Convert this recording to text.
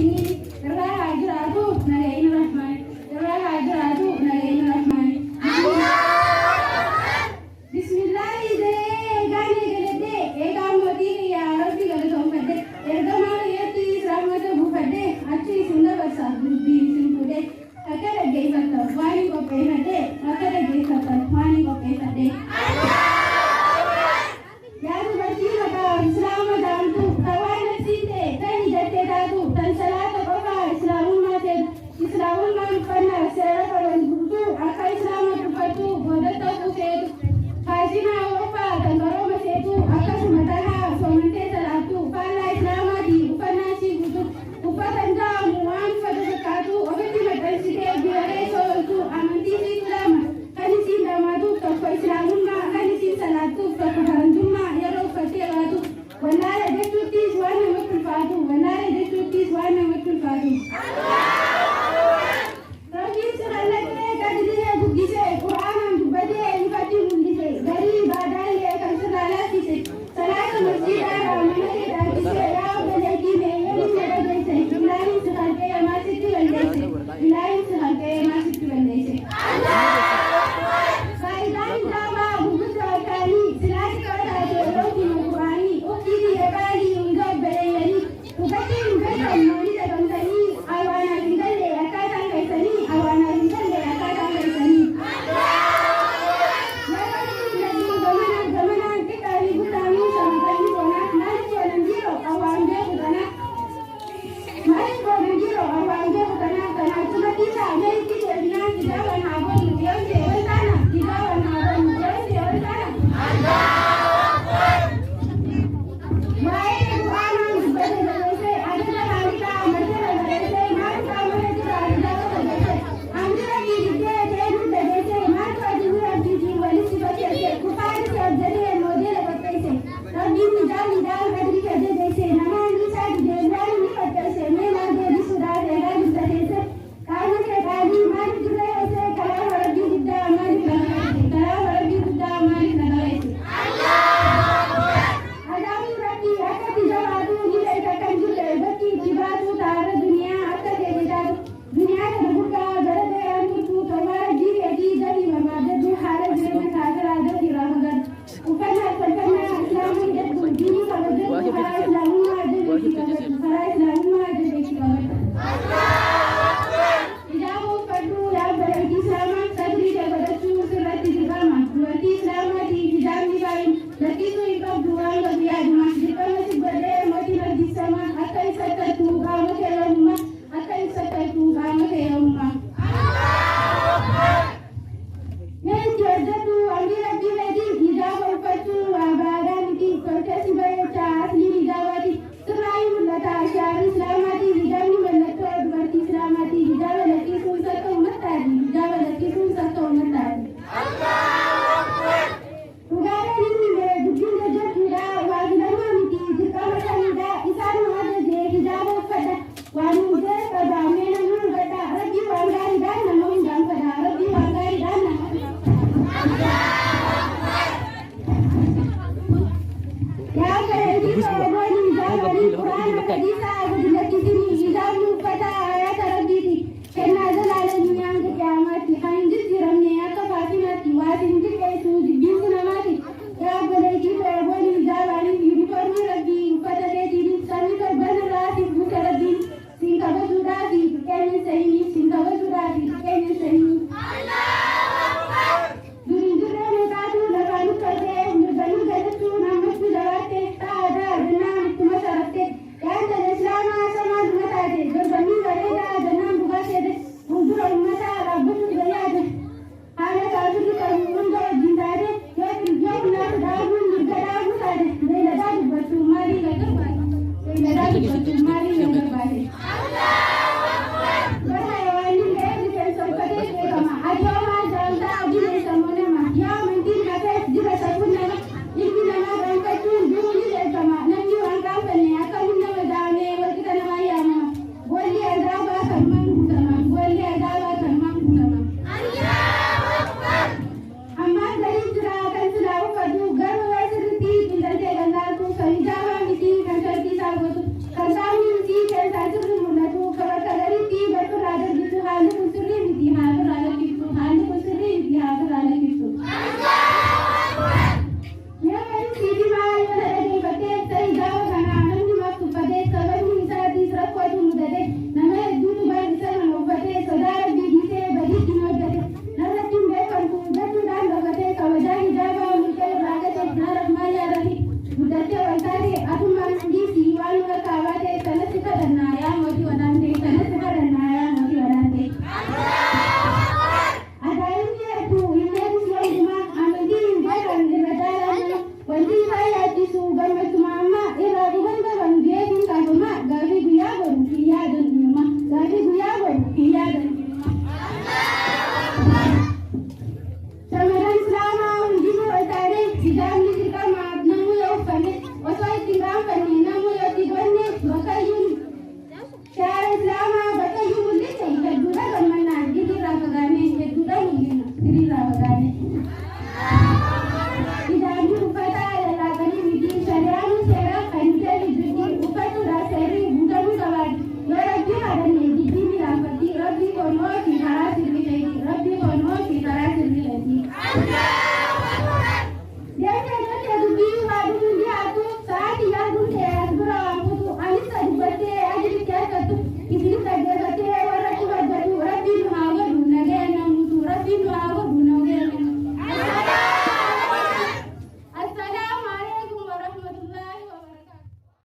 inni irraa haa jiraatu nageenyi rahmaani irraa haa jiraatu nageenyi rahmaani. Bismillaahi jedhee eegaan eegaladhee eegaan mootii kiyyaa rabbi galatoonfadhe ergamaa kiyyattiis rahmata buufadhe achi isin dabarsa dubbii isin fuudhe akka dhaggeeffattan waan hin qopheeffadhe akka dhaggeeffattan waan hin qopheeffadhe. Yaa dubartii maqaa Islaama jaamtu tan waan nafsiin ta'e tan ijattee taatu tan salaata qofaa Islaamummaa seetu Islaamummaan uffannaa seera qaban guutuu akka Islaama dubbattu boodatti hafuu feetu faashinaa Awurooppaa tan qarooma seetu akkasuma tahaa soomantee salaattu faallaa Islaamaatii uffannaan sii guutu uffata hin ja'amu waan uffata fakkaatu ofitti maxxansitee biyya keessa ooltu amantii siitu lama kan isiin dhamaatuuf tokko Islaamummaa kan isiin salaattuuf tokko faranjummaa yeroo uffattee baatu wallaala jechuuttis waan namatti ulfaatu wallaala jechuuttis waan namatti ulfaatu. Rabbiin si kallatee qadrii guddisee Qur'aanaan dubbatee ifatti mul'ise garii ibaadaallee kan sirraa laaffise salaata masjiidaarraa mana kee dhaalchisee yaa obboleettii mee yoomii na dhageesse ilaahiin si kalqee maal sitti balleesse ilaahiin si kalqee maal sitti balleesse. Faayidaan hijaabaa gurguddoo akkaanii silaa xiqqoo taate yookiin Qur'aanii uffii biyya qaalii hunda obboleeyyanii dhugatti hin beekan maali dhabamtanii awaanaaf hin galle akkaataan keessanii awaanaaf hin galle akkaataan keessanii. Yeroo mul'atu gamanaaf gamanaan xiqqaa fi guddaanuu shamarran ni boona maaliif boonan dhiiroo awwaan beeku kana maaliif boonan dhiiroo awwaan beeku kana kanaaf dubartii ta'a mee.